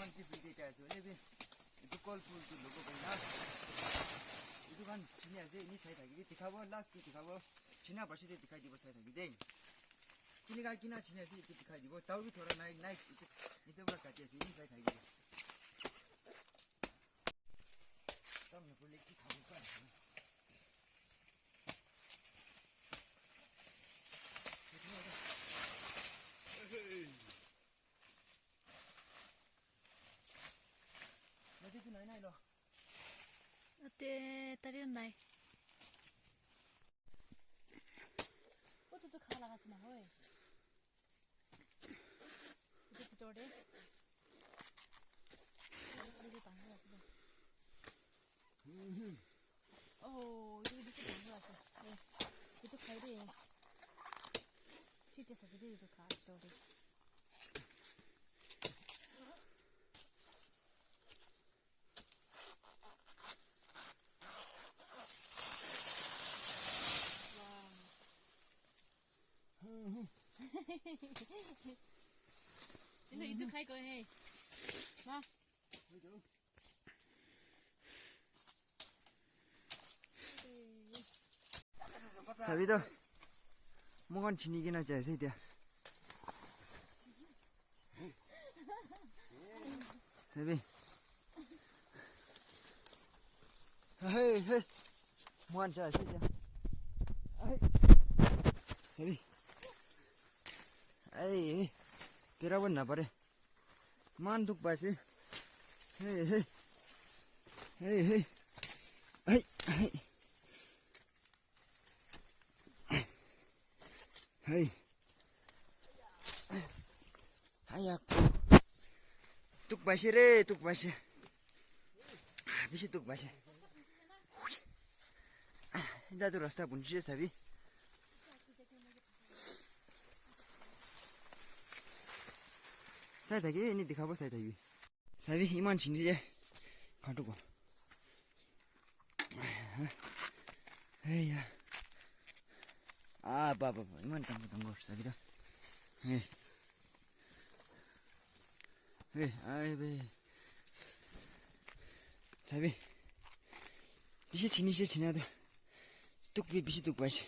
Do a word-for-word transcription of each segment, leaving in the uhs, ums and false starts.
Monkey free te jai ase, hoile bi etu kol phul tu lobo koi na. Etu khan chini ase, ini sai thaki bi dikhabo, last te dikhabo. China basi te dikhai dibo sai thaki de. Kini ka kina chini ase, etu dikhai dibo. Tau bi thora nai, nai, etu, etu pra kati ase, ini sai thaki de. Tam na pole ki khabo ka. Nadi tu nai nai lo. Ate, tadi tu nai. Oh, tu tu khala kasi na, hoi. Etu bitor te. Etu dangor ase de. Oh, etu bishi dangor ase. Eh, etu khai de. Bishi taste ase de etu kha bitor te. Wow. Itu, itu khai ko, hey. Ma. Sabi to. Moikhan chini kena jai ase etia. Sabi. Hey, hey. Moikhan jai ase etia. Hey. Sabi. Hey, hey. Pera bana pare. Man duk paise. Hey, hey. Hey, hey. Hey, hey. Hey. Hayak. Duk paise re, duk paise. Bishi duk paise. Hui. Inda tu rasta bunji sabi. Sai thaki, ini dikhabo sai thaki. Sabi, iman chini je. Khantu ko. Hey ya. Ah, ba, ba, ba. Iman tangko, tangko. Sabi da. Hey. Hey, ai be. Sabi. Bishi chini, bishi chini ado. Tuk bi, bishi tuk paise.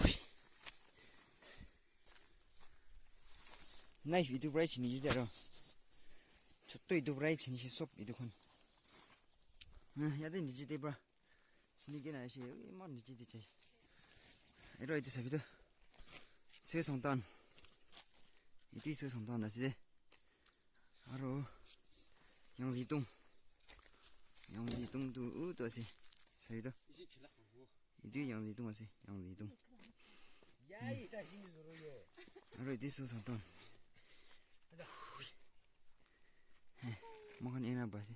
Hui. Knife itu pra chini aro. Chotto itu pra chini sob itu khan. Hmm, yate niche te pra. Chini kena ase, iman niche te jai. Aro itu sabi to. Swe songtan. Itu swe songtan ase de. Aro yang zitung. Yang zitung tu, uh, tu ase. Sabi to. Itu yang zitung ase, yang zitung. Aro itu swe songtan. Moikhan ena ba ase.